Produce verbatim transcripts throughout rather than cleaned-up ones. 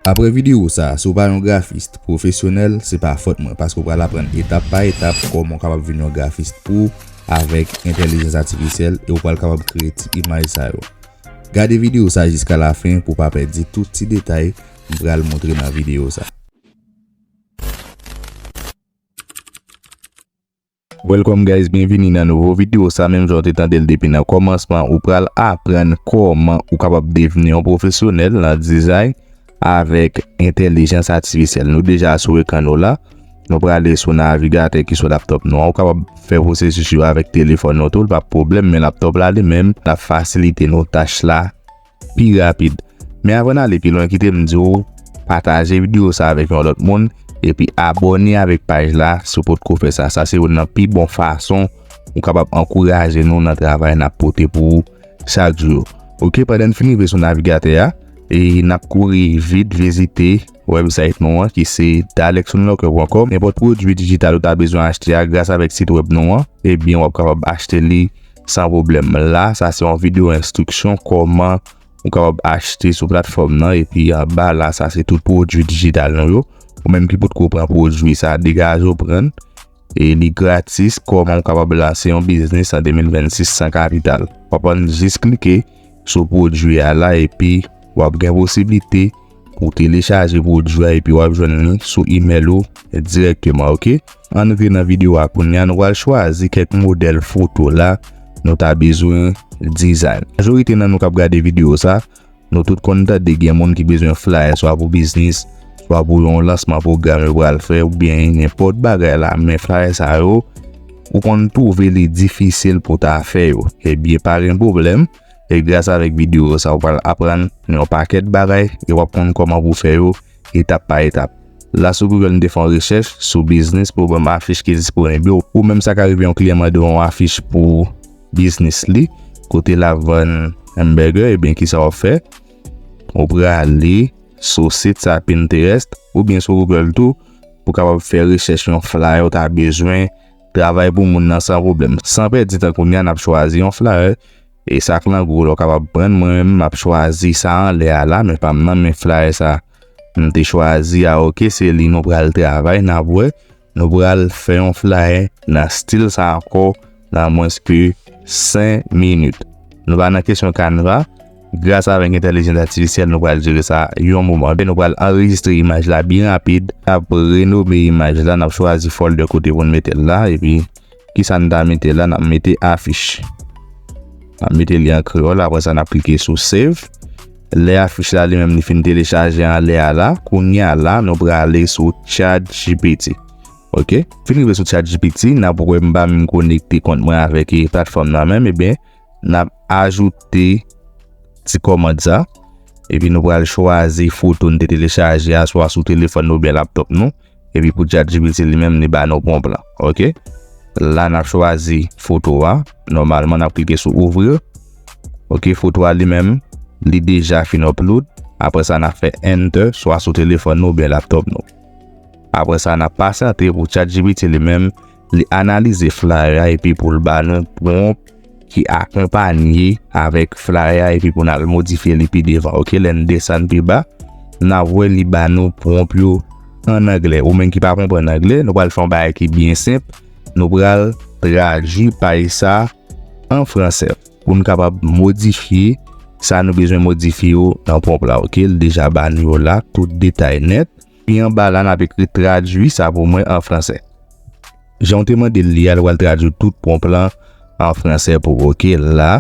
Apre videyo sa, si w pa yon grafis pwofesyonèl, se pa fòt mwen, paske w pral aprann etap pa etap kòman w kapab vin yon grafis pwo avèk entèlijans atifisyèl e w pral kapab kreye tip imaj sa yo. Gade videyo sa jiska lafen pou w pa pèdi tout ti detay m pral montre nan videyo sa. Welcome guys, byenvini nan nouvo videyo sa. Menm jan w te tande l depi nan kòmansman, ou pral aprann kòman ou kapab devni yon pwofesyonèl nan dizay avèk entèlijans atifisyèl. Nou deja sou ekran nou la. Nou prale sou navigatè ki sou laptop nou an. Ou kapab fè pwosesis yo avèk telefòn nou tou, l pa pwoblèm, men laptop la li menm, l ap fasilite nou tach la pi rapid. Men avan n ale pi lwen, kite m di w pataje videyo sa avèk yon lòt moun, epi abòne avèk paj la si w potko fè sa. Sa se youn nan pi bon fason ou kapab ankouraje nou nan travay n ap pote pou ou chak jou. Oke, pandan n fin rive sou navigatè a, e n ap kouri vit vizite website nou an ki se dalexunlocker pwen kòm. Nenpòt pwodui dijital ou ta bezwen achte a gras avèk sit web nou an, ebyen w ap kapab achte li san pwoblèm. La, sa se yon videyo enstriksyon kòman ou kapab achte sou platfòm nan, epi anba la, sa se tout pwodui dijital nou yo. Ou menm ki potko pran pwodui sa, degaje w pran l. E li gratis, kòman ou kapab lanse yon biznis an de mil vennsis san kapital. W ap ann jis klike sou pwodui a la, epi w ap gen posiblite pou w telechaje pwodui a, epi w ap jwenn li sou imèl ou dirèkteman, oke? Ann antre nan videyo a kounye a, nou pral chwazi kèk modèl foto la nou ta bezwen dizay. Majorite nan nou k ap gade videyo sa, nou tout konn tande gen moun ki bezwen flyer, swa pou biznis, swa pou yon lansman pwogram yo pral fè, oubyen nenpòt bagay la, men flyer sa yo, ou konn twouve li difisil pou ta fè yo. Ebyen, pa gen pwoblèm, e gras avèk videyo sa, ou pral aprann yon pakèt bagay, e w ap konn kòman pou fè yo etap pa etap. La sou Google, m te fè yon rechèch sou biznis pou ban m afich ki disponib yo. Ou menm sa ka rive yon kliyan mande w yon afich pou biznis li, kote l ap vann hamburger, ebyen kisa w ap fè? Ou prale sou sit sa Pinterest oubyen sou Google tou pou kapab fè rechèch yon flyer ou ta bezwen travay pou moun nan san pwoblèm. San pèdi tan kounye a, n ap chwazi yon flyer. E sa k lan gwo la w kapab pran, mwen menm m ap chwazi sa anlè a la, men pa m nan, men flyer sa m te chwazi a, oke, se li nou pral travay, n ap wè. Nou pral fè yon flyer nan stil sa ankò nan mwens ke senk minit. Nou pa nan kesyon Canva. Gras avèk entèlijans atifisyèl, nou pral jere sa yon moman. Nou pral anrejistre imaj la byen rapid. N ap renome imaj la, n ap chwazi folder kote pou n mete l la, epi kisa n ta mete la, n ap mete afich. N ap mete li an kreyòl, apre sa n ap klike sou save. Lè afich la li menm li fin telechaje anlè a la, kounye a la, nou prale sou ChatGPT. Oke? Fin rive sou ChatGPT, n ap wè m pa menm konekte kont mwen avèk, e, platfòm nan menm, ebyen, n ap ajoute ti kòmand sa, epi nou pral chwazi foto n te telechaje a, swa sou telefòn nou oubyen laptop nou, epi pou ChatGPT li menm, li ba nou pwonp lan. Oke? La, n ap chwazi foto a. Nòmalman, n ap klike sou ouvrir. Oke, foto a li menm, li deja fin upload. Apre sa, n ap fè enter, swa sou telefòn nou oubyen laptop nou. Apre sa, n ap pasyante pou ChatGPT li menm, li analize flyer a epi pou l ba nou pwonp ki akonpanye avèk flyer a epi pou n al modifye li pi devan. Oke, lè n desann pi ba, n ap wè li ba nou pwonp yo ann anglè. Ou menm ki pa konprann anglè, nou pral fè yon bagay ki byen senp. Nou pral tradui paj sa an fransè pou n kapab modifye sa nou bezwen modifye yo nan pwonp la, oke? L deja ba nou yo la, tout detay nèt. Pi anba la, n ap ekri tradui sa pou mwen an fransè. Jan w te mande l li a, l pral tradui tout pwonp lan an fransè pou ou, oke? La,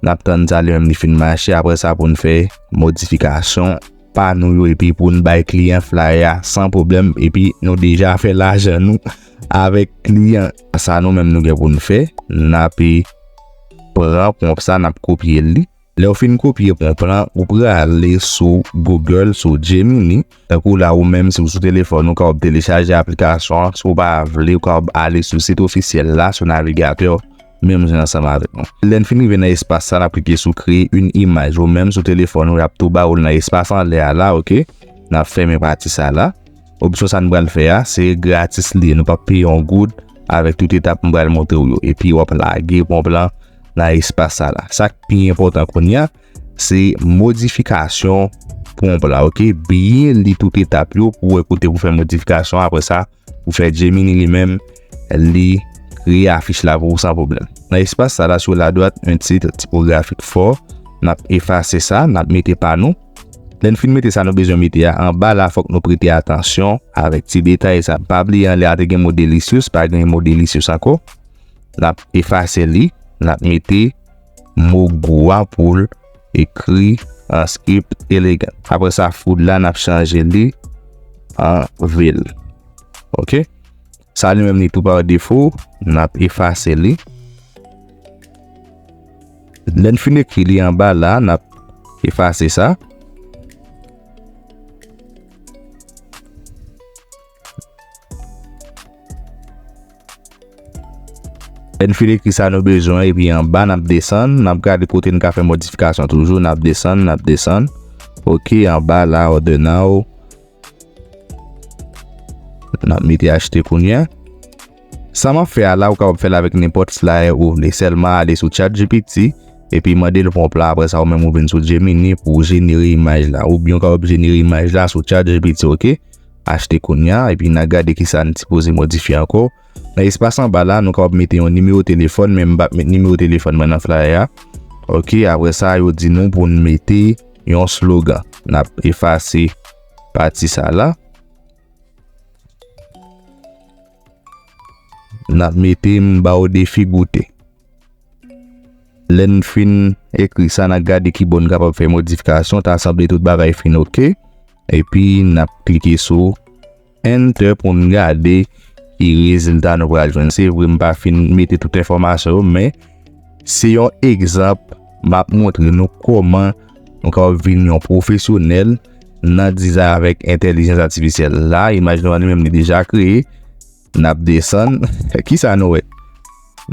n ap tann sa li menm li fin mache, apre sa pou n fè modifikasyon pa nou yo, epi pou n bay kliyan flyer a san pwoblèm, epi nou deja fè lajan nou avèk kliyan. Sa nou menm nou gen pou n fè, n ap pran pwonp sa, n ap kopye li. Lè w fin kopye pwonp lan, ou prale sou Google, sou Gemini. Tankou la, ou menm, si w sou telefòn, ou kapab telechaje aplikasyon an. Si w pa vle, ou kapab ale sou sit ofisyèl la, sou navigatè, menm jan ansanm avèk mwen. Lè n fin rive nan espas sa, n ap klike sou créer une image. Ou menm, sou telefòn ou, y ap tou ba ou l nan espas anlè a la, oke? N ap fèmen pati sa la. Opsyon sa n pral fè a, se gratis li ye. Nou p ap peye yon goud avèk tout etap m pral montre w yo. Epi w ap lage pwonp lan nan espas sa la. Sa k pi enpòtan kounye a, se modifikasyon pwonp la, oke? Byen li tout etap yo pou wè kote pou fè modifikasyon. Apre sa, pou fè Gemini li menm, li kreye afich la pou ou san pwoblèm. Nan espas sa la, sou ladwat, yon ti tipografik fò, n ap efase sa, n ap mete pa nou. Lè n fin mete sa nou bezwen mete a, anba la, fòk nou prete atansyon avèk ti detay sa. Pa bliye, anlè a te gen mo delicious, pa gen mo delicious ankò. N ap efase li, n ap mete mo gou a pou l ekri an script elegant. Apre sa, food la, n ap chanje li an vil. Oke? Sa li menm li tou pa defo, n ap efase li. Lè n fin ekri li anba la, n ap efase sa. Lè n fin ekri sa nou bezwen, epi anba n ap desann, n ap gade kote n ka fè modifikasyon toujou, n ap desann, n ap desann. Oke, anba la, order now. N ap mete achte kounye a. Sa m ap fè a la, ou kapab fè l avèk nenpòt flyer ou vle. Sèlman ale sou ChatGPT, epi mande l pwonp la. Apre sa, ou menm ou vin sou Gemini pou w jenere imaj la. Oubyen ou kapab jenere imaj la sou ChatGPT, oke? Achte kounye a, epi n a gade kisa n sipoze modifye ankò. Nan espas anba la, nou kapab mete yon nimewo telefòn, men m p ap met nimewo telefòn mwen nan flyer a. Oke, apre sa, yo di nou pou n mete yon slogan. N ap efase pati sa la. N ap mete m ba w defi goute. Lè n fin ekri sa, n a gade kibò n kapab fè modifikasyon, ta sanble tout bagay fin oke. Epi n ap klike sou Enter pou n gade ki rezilta nou pral jwenn. Se vre, m pa fin mete tout enfòmasyon yo, men se yon egzanp m ap montre nou kòman nou kapab vin yon pwofesyonèl nan dizay avèk entèlijans atifisyèl. La, imaj nou an li menm li deja kreye. N ap desann. Kisa nou wè?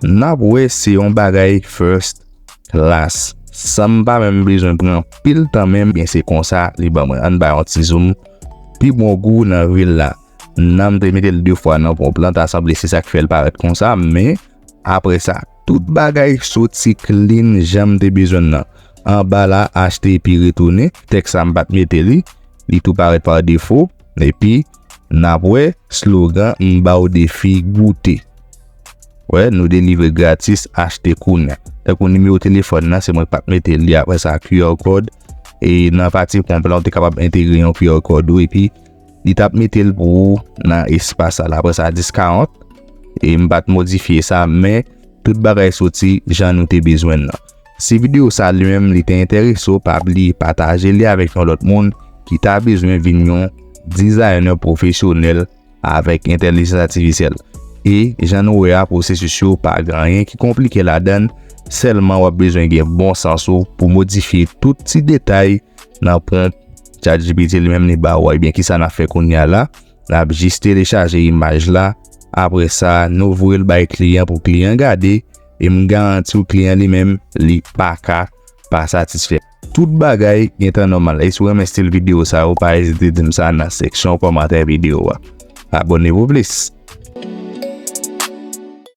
N ap wè se yon bagay first class. San m pa menm bezwen pran anpil tan menm, byen se konsa li ban mwen. Ann bay yon ti zoom. Pi bon gou nan vil la. Nan m te mete l de fwa nan pwonp lan, ta sanble se sa k fè l parèt konsa, men apre sa, tout bagay soti clean jan m te bezwen l lan. Anba la, achte epi retounen. Tèks sa m pa t mete li. Li tou parèt pa defo. Epi, n ap wè slogan m ba w defi goute. Wè, nou delivre gratis, achte kounye a. Tankou nimewo telefòn nan, se mwen k pa t mete li, apre sa, Q R code. E nan pati pwonp lan, ou te kapab entegre yon Q R code ou, epi li t ap mete l pou ou nan espas sa la. Apre sa, dis karant. E m pa t modifye sa, men tout bagay soti jan nou te bezwen l lan. Si videyo sa li menm li te enterese w, pa bliye pataje li avèk yon lòt moun ki ta bezwen vin yon dizayner pwofesyonèl avèk entèlijans atifisyèl. E jan nou wè a, pwosesis yo pa gen anyen ki konplike ladan l, sèlman w ap bezwen gen bon sans ou pou modifye tout ti detay nan pwonp ChatGPT li menm li ba ou a. Ebyen, kisa n ap fè kounye a la? N ap jis telechaje imaj la. Apre sa, nou voye l bay kliyan pou kliyan gade. E m garanti w kliyan li menm, li pa ka pa satisfè. Tout bagay gentan nòmal. E si w renmen stil videyo sa yo, pa ezite di m sa nan seksyon kòmantè videyo a. Abòne pou plis.